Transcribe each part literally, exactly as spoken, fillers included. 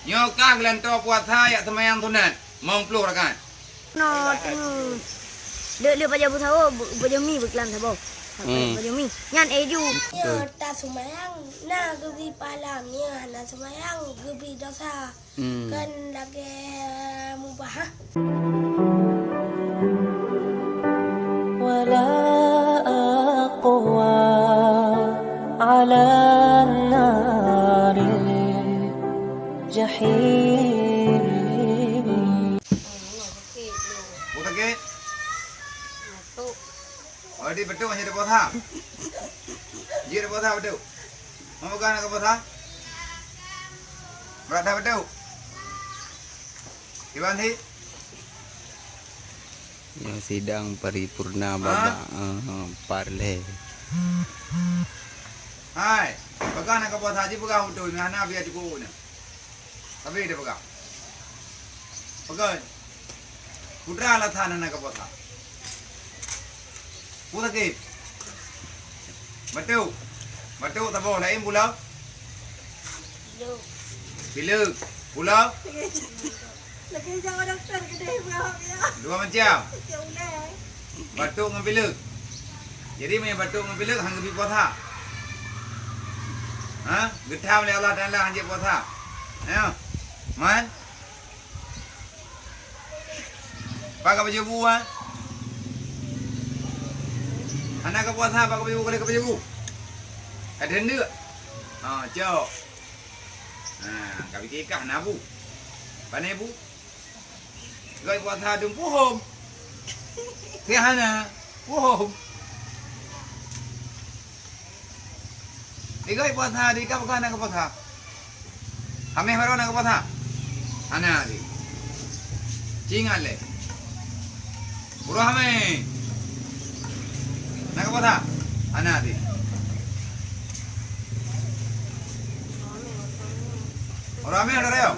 Nyoe kah geulantoe puasa jak seumayang sunat, limong ploh rakaat. Nyoe teungoh le, le pajoh bu saboh, bu-, pajoh mi beuklam saboh. Hmm. Pajoh mi. Nyan eh ju. Betul. Nyoe taseumayang na geubri pahala, nyoe hana seumayang geubri dosa. Hmm. Kon lagèe mubah, ha? ولا أقوى على النار الجحيم. Peue sakét? Oh, di beutôi hana puasa. Jeuet puasa beutôi. Mau peugah hana puasa? Brat that beutôi. Iban hi. Nyoe sidang paripurna babak, eh, parlé. Hai, peugah na keu puasa jih peugah beutôi, hana biar cukup na. Tapi dia peugah. Peugah. Putra alasan hana keu puasa. Peue sakét? Batuk. Batuk saboh laén pula? Pilek. Pilek. Pula? Lagi jawa doktor gede berapa ya? Dua macam. Ya udah. Batuk ngon pilek. Jadi meunyo batuk ngon pilek hana geubri puasa. Ha? Geutam lé Allah Taala hana jeuet puasa. Ayo. Man. Pakai baju bu, ha? Hana ka puasa, pakai baju bu, kada ka baju bu. Ada hendak? Ha, cok. Ha, ka pikir kah hana bu. Pane bu? Goi puasa dum puhom. Keu hana puhom. Digoi puasa, di ka bukan hana keu puasa. Hameh baru hana keu puasa. Hana di. Cingat lé. Uroe hameh. Hana keu puasa. Hana di. Uroe hameh ada rayong.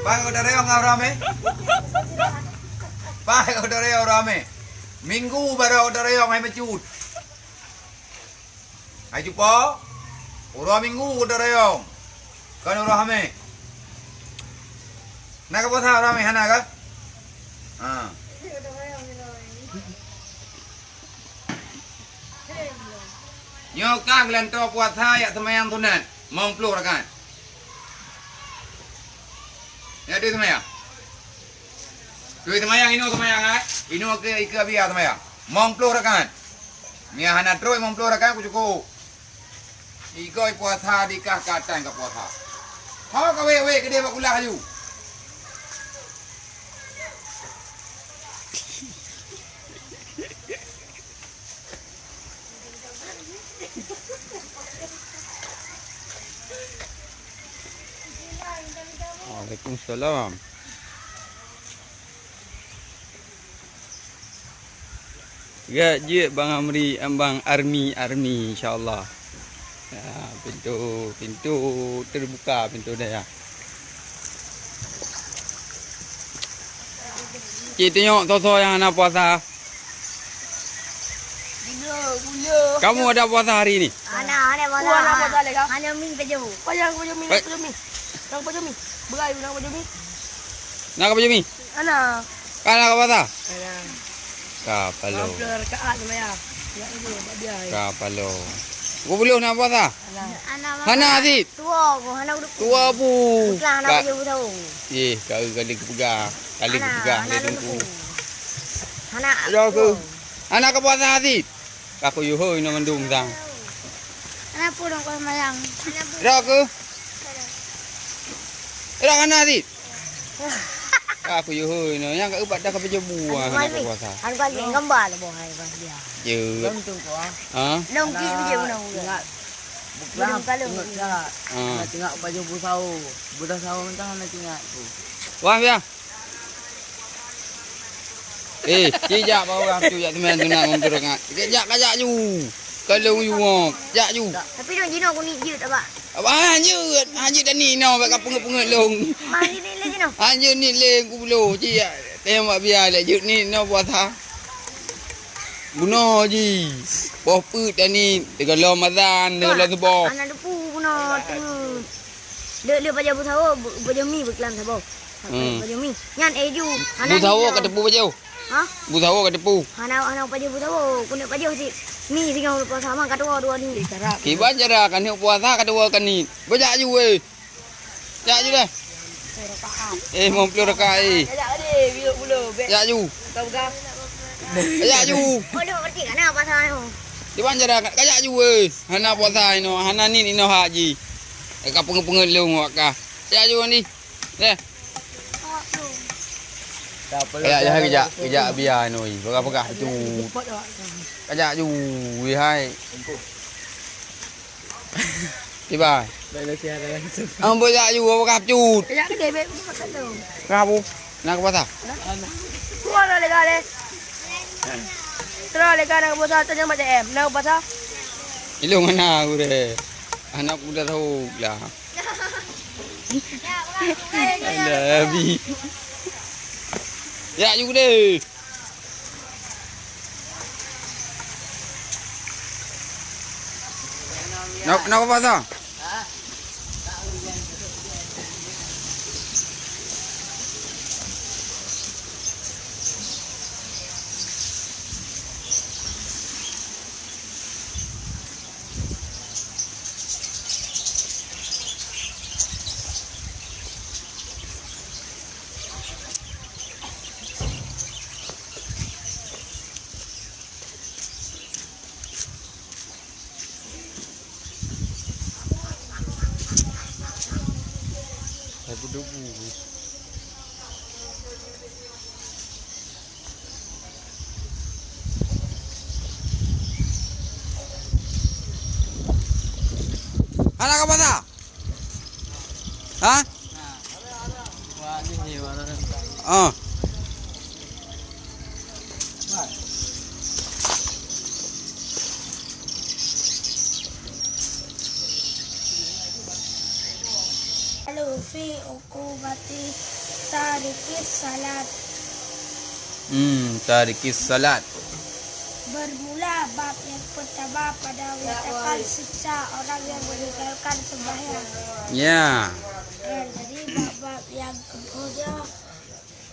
Pai uroe rayong uroe hameh. Pai uroe rayong uroe hameh. Minggu baru uroe rayong hai mecut. Hai cupo, uroe Minggu uroe rayong, kon uroe Hameh. Na ka puasa uroe Hameh hana ka? Ha. Nyoe ka geulantoe puasa jak seumayang sunat, limong ploh rakaat. Jak deuh seumayang. Keu seumayang inoe seumayang, eh? Inoe keu ikeue biya seumayang. Limong ploh rakaat. Meunyo hana trok limong ploh rakaat, ku cukup. Igoi puasa dikah ka tan ka puasa. Ho ka wék-wék keudeh bak kulah laju. Waalaikumsalam. Gak jeuet Bang Amri, em, Bang Army, Army, insya Allah. Ya, pintu, pintu terbuka, pintu daya. Cik tengok soe-soe nyang hana puasa. Kamu ada puasa hari ini? Hana, hana puasa. Hana puasa lé, Kak. Hana mi pajôh. Pajôh, pajôh mi, pajôh mi. Nang pajôh mi. Berai, nang pajôh mi. Nang pajôh mi? Hana. Hana puasa? Hana. Ka palo. Ka palo. Ka palo. Pukul puluh na puasa? Hana. Hana, Aziz. Tua pun hana udep. Tua pun. Bukan hana baju tahu. Eh, kau kali kepegang. Kali kepegang dia tunggu. Hana. Ada ke? Hana ka puasa, Aziz? Ka kuyuh hôi nyoe mandum sang. Kenapa dong kau mayang? Roh ke? Roh kana dit. Ka kuyuh hôi nyoe nyang ka ubat dah ka peujeubua hana puasa. Hana bagi gambar lah boh hai bang dia. Jeuet. Untung kau ah. Ha? Nong ki biji unang. Ingat. Buklah. Belum kalau. Ingat tak? Ha. Ingat tengok baju busau. Budak sawo mentang hana tengok tu. Wah ya. Eh, ci jak bak urang tu jak teumanyong sunat ngon beureukat. Jak ka jak ju. Ka lôn ju, jak ju. Tapi dong jinoe keuneuk jeuet, Abah. Abah, hanjeuet, hanjeuet dan ni inoe bak ka peungeut-peungeut lôn. Mah ni lé jinoe. Hanjeuet ni lé ku bloe, ci jak teuh bak biya lé jeuet ni inoe puasa. Bunoe ji. Boh peuet dan ni teuka lom azan, teuka lom suboh. Anak depu bunoe tu. Dek le pajoh bu sawo, bu-, pajoh mi beuklam saboh. Hmm. Pajoh mi. Nyan eh ju. Bu sawo ka teupeu pajoh? Ha? Bu sawo ka teupeu? Hana, hana pajoh bu sawo, keuneuk pajoh cit. Mi singoh puasa ma ka tuwo dua ni. Kiban cara ka neuk puasa ka tuwo ka ni. Bajak ju weh. Jak ju deh. Eh, lima puluh rakaat, eh. Jak ju. Jak ju. Kiban cara ka, ka jak ju weh. Hana puasa inoe, hana ni inoe haji. Ka peungeut-peungeut lôn wak ka. Jak ju ni. Deh. Kajak, kajak, kajak, kajak bia noi, peugah-peugah tu. Kajak ju, wihai. Tiba. Ambo jak ju, peugah cut. Kajak ke debek, peugah cut. Kenapa? Nak ke pasar? Keluar lah lega deh. Terus lega nak ke pasar, tanya macam em. Nak ke pasar? Ilong mana aku deh. Anak muda tahu lah. Alah, Abi. Jak ju deh. Nak, nak apa pasang? Hana ka pasar? Ha? Ah. Lalu fi uqubati tarikis salat. Hmm, tarikis salat. Bermula bab yang pertama pada menyatakan siksa orang yang meninggalkan sembahyang. Ya. Eh, jadi bab-bab yang kedua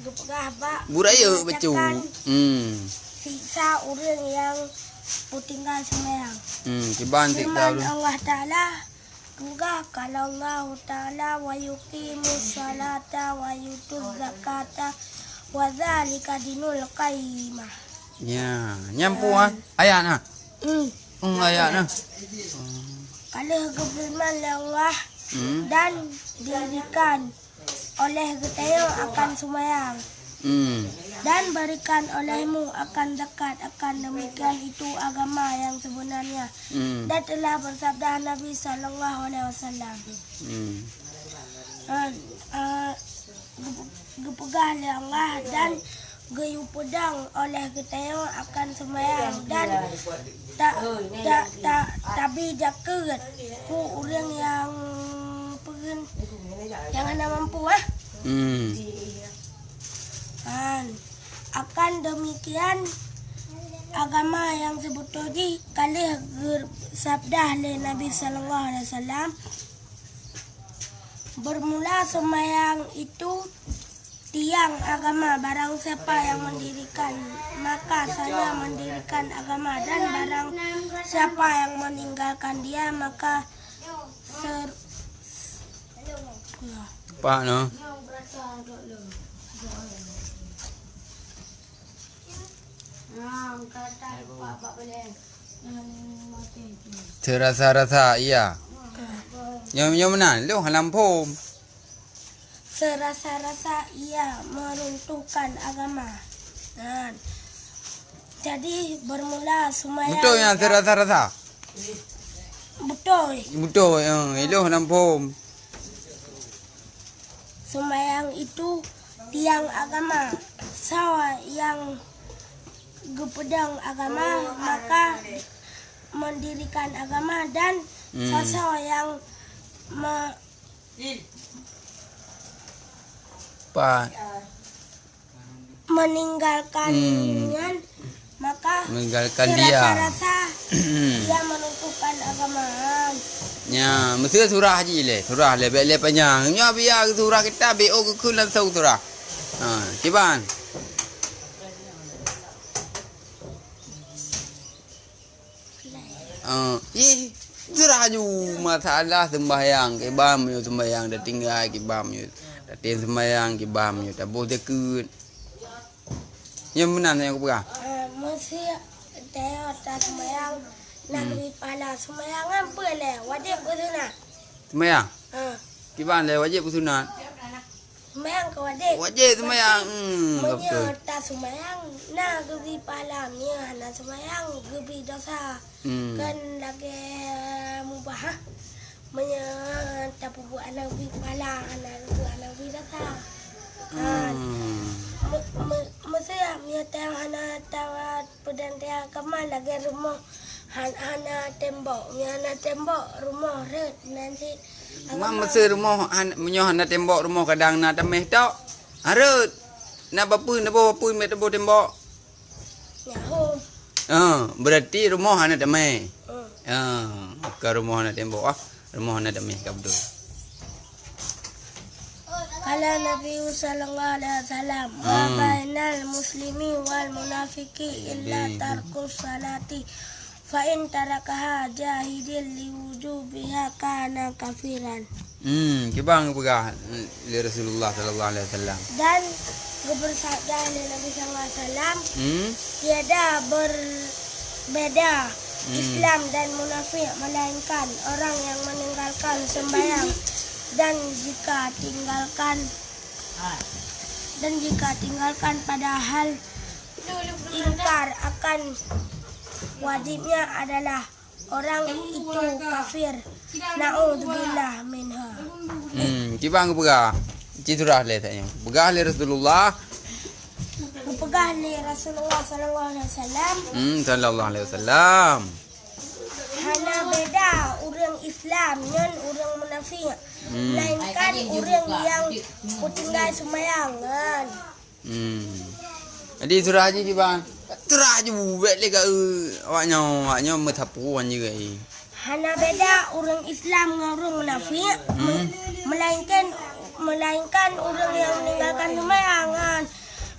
geupeugah bak Buraya bacut. Menyatakan Hmm. siksa ureuëng yang tinggal sembahyang. Hmm, kiban tik Firman tahu. Allah Taala, Peugah, qala Allahu Ta'ala, "Wa yuqimus salata wa yutuz zakata wa dzalika dinul qayyimah." Ya, nyan peue, ah? Ayat na? Hmm. Hmm, ayat na. Ka lheueh geufeureuman lé Allah, Hmm. dan dirikan oleh geutanyoe akan seumayang. Hmm. Dan berikan olehmu akan zakat, akan demikian itu agama yang sebenarnya. Hmm. Dan telah bersabda Nabi sallallahu alaihi wasallam. Hmm. Eh, eh, geupe-, geupeugah lé Allah dan geuyue peudong oleh geutanyoe akan seumayang dan ta-, ta-, ta-, tabi zakeuet keu ureuëng nyang peue, nyang hana mampu, ah. Hmm. Kan. Akan demikian, agama nyang seubeutôi jih ka lheueh geusabda lé Nabi sallallahu alaihi wasallam, "Bermula seumayang itu tiang agama, barang siapa yang mendirikan, maka hanya mendirikan agama, dan barang siapa yang meninggalkan dia, maka ser-" Pak no. Serasa-rasa ia. Nyoe, nyoe meunan, lôn hana muphom. Serasa-rasa ia meruntuhkan agama. Nah, jadi bermula seumayang. Beutôi nyang serasa-rasa? Beutôi. Beutôi, eh, ilôn hana muphom. Seumayang itu tiang agama. Soe nyang geupeudong agama, maka mendirikan agama, dan Hmm. soe-soe nyang me-, Pak. meninggalkan Hmm. nyan, maka Meninggalkan dia. serasa-rasa dia meruntuhkan agama. Nya, meusti surah ji lé, surah lé, bèk lé panyang. Nyoe biya surah kitab, B O geukheun langsung surah. Ha, kiban. Ah, ih, surah ju masalah sembahyang, kiban meunyoe sembahyang dah tinggai, kiban meunyoe dah tem sembahyang, kiban meunyoe taboh zakeuet. Nyang meunan nyang kupeugah. Ah, meusti tayok ta sembahyang, nak Hmm. geubri pahala. Sembahyang nyan peue lé? Wajéb keu sunat? Sembahyang? Ah. Kiban lé wajéb keu sunat? Sembahyang ka wajéb. Wajéb sembahyang. Hmm, meunyoe betul. Ta sembahyang, na geubri pahala. Meunyoe hana sembahyang, geubri dosa. Hmm. Kan lagèe mubah, ha? Meunyoe tapeubuet hana geubri pahala, hana geubri, hana geubri dosa. Ha. Hmm. Me-, me-, meusé meunyoe ta hana ta Peudantiang kama lagèe rumoh han-, hana tembok. Meunyoe hana tembok, rumoh rhot nan cit. Ma meusé rumoh han-, meunyoe hana tembok, rumoh kadang na tamèh tok. Hareuet. Na bapeue, na boh bapeue mè teuboh tembok. Nyahom. Ah, berarti rumoh hana tamèh. Hmm. Ah, ka rumoh hana tembok ah. Rumoh hana tamèh ka beutôi. Qala Nabi sallallahu alaihi wasallam, "Ma Hmm. bainal muslimi wal munafiqi illa Iya. tarkus salati, fa in tarakaha jahidan liwujubiha kana kafiran." Hmm, kiban geupeugah lé Rasulullah sallallahu alaihi wasallam. Dan geupeusabda lé Nabi sallallahu alaihi wasallam, Hmm. tiada berbeda Hmm. Islam dan munafik, melainkan orang yang meninggalkan sembahyang dan jika tinggalkan, dan jika tinggalkan padahal ingkar akan wajibnya adalah orang itu kafir. Na'udzubillah minha. Hmm, kiban geupeugah. Ci surah lé tanya. Peugah lé Rasulullah. Geupeugah lé Rasulullah sallallahu alaihi wasallam. Hmm, sallallahu alaihi wasallam. Hana beda ureueng Islam ngon ureueng munafik, Hmm. melainkan ureueng nyang peutinggai seumayang nyan. Hmm. Jadi surah ji kiban. Surah ji bubek lé ka, eh, awak nyoe, awak nyoe meusapu wan ji, eh. Hana beda ureueng Islam ngon ureueng munafik, Hmm. me-, melainkan, melainkan ureueng nyang meninggalkan seumayang nyan.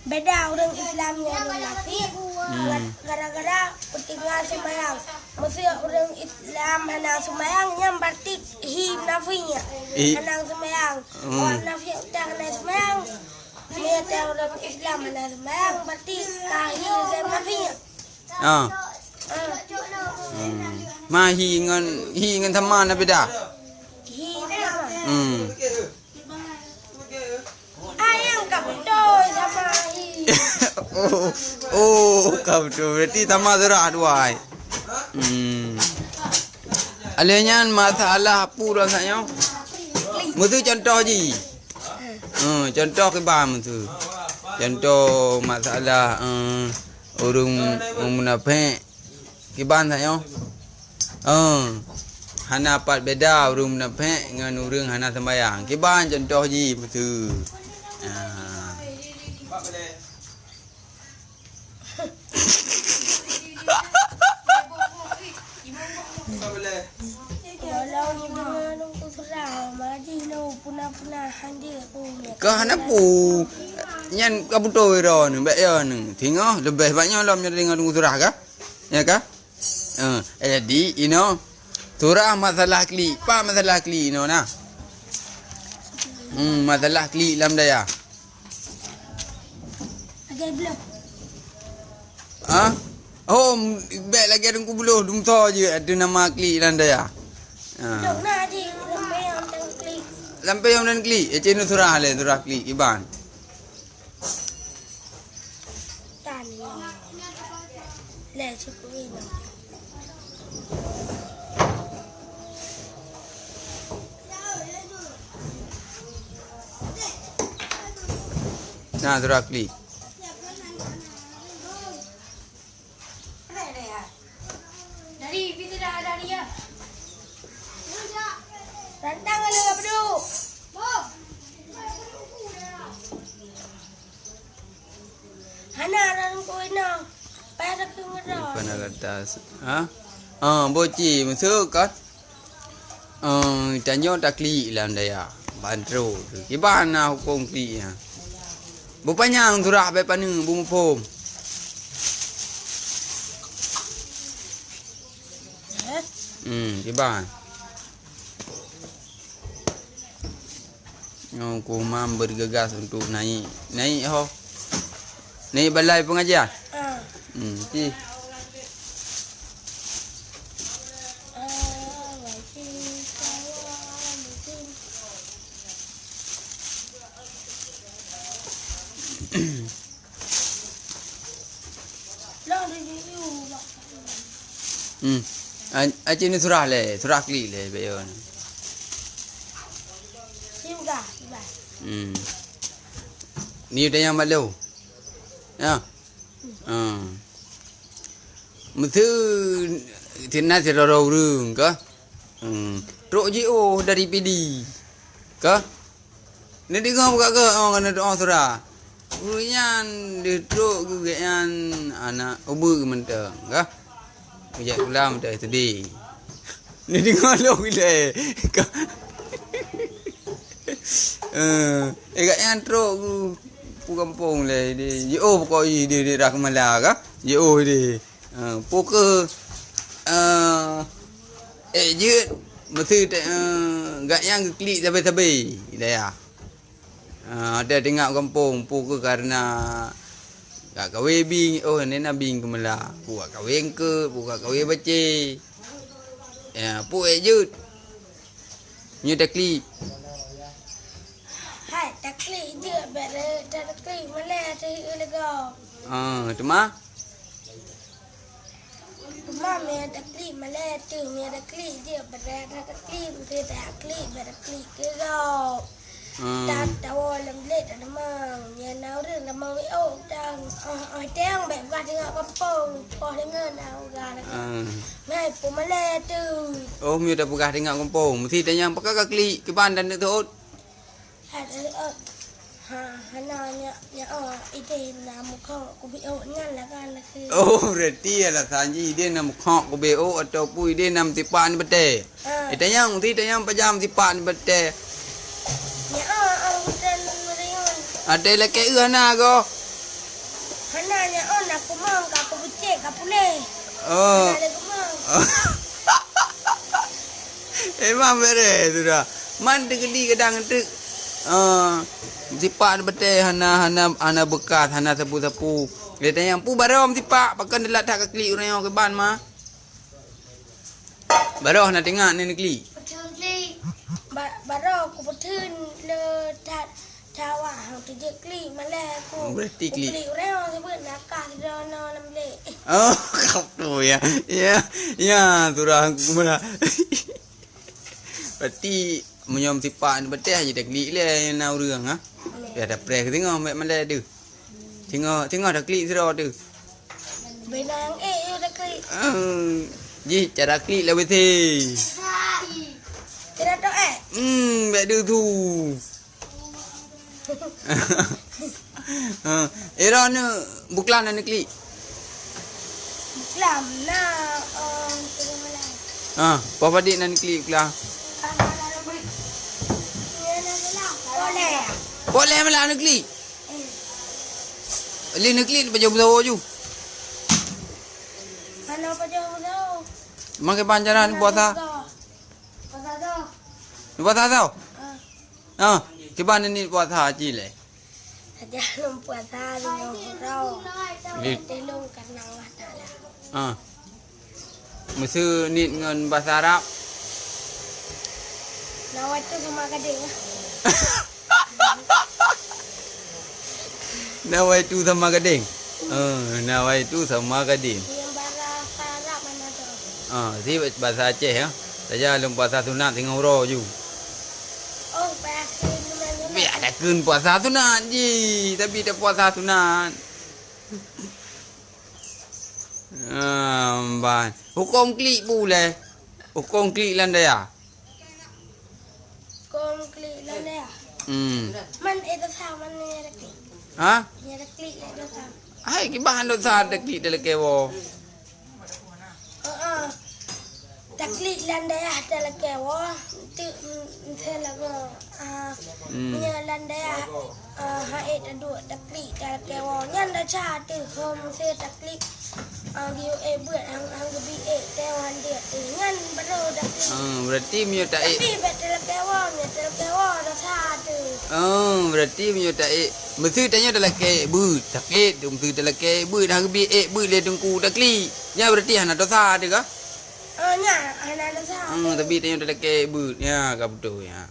Beda ureueng Islam ngon ureueng munafik, Hmm. gara-gara peutinggai seumayang. Meusé ureueng Islam hana seumayang, nyan berarti hi munafik nyan. Ih. Hana seumayang. Hmm. Awak munafik utak hana seumayang. Meunyoe ureueng Islam hana seumayang, berarti ka hi lagèe munafik. Ah. Ah. Hmm. Ma hi ngon, hi ngon sama na beda? Hi sama. Hmm. Ayang ka beutôi sama hi. Oh, oh, ka beutôi. Berarti sama surah dua ai. Hmm. Alèh nyan masalah peue rasa nyoe? Meusu contoh ji. Hmm, contoh kiban meusu. Contoh masalah, eh, ureueng munafék kiban sa nyoe. Eh, hana pat beda ureueng munafék ngon ureueng hana seumbayang. Kiban contoh ji meusu. Ah. Ka hana peue. Nyan ka beutôi droeneuh, bèk yo neuh. Singoh leubeh bak nyoe lom nyoe deungoe Teungku Surah ka? Ya ka? Eh, eh, jadi, inoe. Surah masalah klik. Pat masalah klik inoe na? Hmm, masalah klik lam dayah. Lagèe bloe. Ha? Oh, bèk lagèe Teungku Bloh, dumtho jeuet ateueh nama klik lam dayah. Ha. Dok na di lampéh nyang dan klik. Lampéh nyang dan klik, eh, cit nyoe surah lé, surah klik, kiban. Tan. Lé, cukup ini. Nah, surah klik. Rantang ada apa tu? Hana, dalam koin na. Payah dah kena ngerang. Bukan alat tas. Ha? Ha, boci masuk kan? Eh, tanyoe taklik lam dayah. Ban trok. Kiban na hukôm klik nyan. Beupanyang surah bèk paneuk beumuphom. Hmm, kiban. Nyoe Teungku Umam bergegas untuk naik. Naik ho. Naik balai pengajian. Ah. Hmm, okey. Hmm. An-, aci ni surah lé, surah klik lé, bayon. Hmm. Ni dah yang malu. Ya. Hmm. Mesti tina sira ureueng ka. Hmm. Trok jiôh dari Pidie. Ka? Neudeungoe buka geuh, oh, keuneuk tu'oh sura. Ureueng nyan deuh trok geuh gobnyan aneuk ubeut mantong, ka? Geujak sikula mantong S D. Neudeungoe lôn ilèe. Ka? Eh, eh, gobnyan trok geuh pu gampông lé, di, jiôh pokok jih di daerah Keumala, ka? Jiôh di. Eh, peu kheueh, eh, eh, jeuet, meusti te-, eh, gobnyan geuklik sabe-sabe dayah. Eh, watèe teuingat gampông, peu kheueh kareuna gak kawé bing, oh, nena bing Keumala. Peu gak kawé eungkôt, peu gak kawé bacé. Ya, peu eh jeuet. Nyoe taklik. Hai, taklik jeuet, bèk taklik malèe teuh lego. Ah, teuma? Teuma meunyo taklik malèe teuh, meunyo taklik jeuet, bèk taklik, meunyo taklik, bèk taklik keudroe. Hmm. Tan tawoe lam bilék tadeungoe, nyan na ureueng lam W O dan, oh, oh, teueng bèk peugah teungoh gampông, poh deungoe na ureueng. Hmm. Ngai peumalèe teuh. Oh, meunyo tapeugah teungoh gampông, meusti tanyong pakon ka klik, kiban dan neuk teuôt. Ada, oh, ha, hana nyak, nyak, oh, idéh na meukhok kubi, oh, nyan lah kan lagi. Oh, berarti alasan jih idéh na meukhok kubi, oh, ataupun idéh na meusipak ni beutôi. Ah. Eh, tanyong, ti tanyong pajan meusipak ni beutôi. Nyak, oh, oh, udah nuriun. Ada lakèe eu hana go. Hana nyak, oh, na kumang ka kubucek ka puléh. Oh. Hana lé kumang. Memang bereh sudah. Man teugeli kadang teuk. Ah, sipak beutôi hana, hana, hana beukas, hana sapu-sapu. Dia tanya, "Pu baroe sipak, pakon teulat that ka klik ureueng nyoe kiban ma?" Baroe na teuingat ni neuklik. Ba-, baroe kupeutheun le that, that awak hang teujeuet klik malèe ku. Oh, berarti klik. Klik ureueng nyang seubeut nakah sidroe nyoe lam bilék. Oh, kapu ya. Ya, ya, surah aku mana. Berarti meunyoe sipak ni beuteh aja dah klik lé na ureueng ha. Ya dah preh singoh mek malèe tu. Singoh, singoh dah klik sidroe tu. Benang, eh, you dah klik. Ah, jih cara klik lah beuteh. Kira tu, eh? Hmm, bèk tu tu. Ha, era ni buklan ni klik. Buklan na, um, terima lah. Ha, apa padik ni klik buklan? Boleh. Boleh malah ni klik. Eh. Li ni klik pajoh beutôi ju. Mana pajoh beutôi? Makai pancaran puasa. Puasa tu. Puasa tu. Ah. Ah, kiban ni puasa cit lé. Saja lôn puasa lôn uroe. Di- Teuh lôn karena Allah Taala. Ah. Meuseu niet ngon bahasa Arab. Nawaitu sama gading. Nawaitu sama gading. Eh, nawaitu sama gading. Yang bahasa Arab mana tu? Ah, si bahasa Aceh ya. Saja lôn puasa sunat singoh uroe ju. Oh, payah kheun memang sunat. Biar dah kheun puasa sunat ji. Tapi tak puasa sunat. Ah, ban. Hukum klik pulai. Hukum klik landaya. Hukum klik landaya. Hmm. Man itu sama ni ada klik. Ha? Ni ada klik ya dosa. Hai, kiban dosa ada klik dalam kewo. Heeh. Taklik lam dayah talakée woe, teuk, mm, miseue lagoe, ah, Hmm. nyoe lam dayah, ah, han ék taduek taklik talakée woe. Nyan desya teuh, ho miseue taklik, ah, geuyue ék beuet, han, han geubi ék, teuh han diet teuh. Nyan baru taklik. Ah, berarti meunyoe ta ék Tapi bék talakée woe, meunyoe talakée woe desya teuh. Oh, berarti meunyoe ta ék, miseue tanyoe talakée beuet, taklik teuh miseue talakée beuet, han geubi ék beuet lé teungku taklik. Nyan berarti hana desya teuh kah? Oh, nyan hana desya. Hmm, tapi tanyoe talakée beuet. Ya, ka beutôi, ya.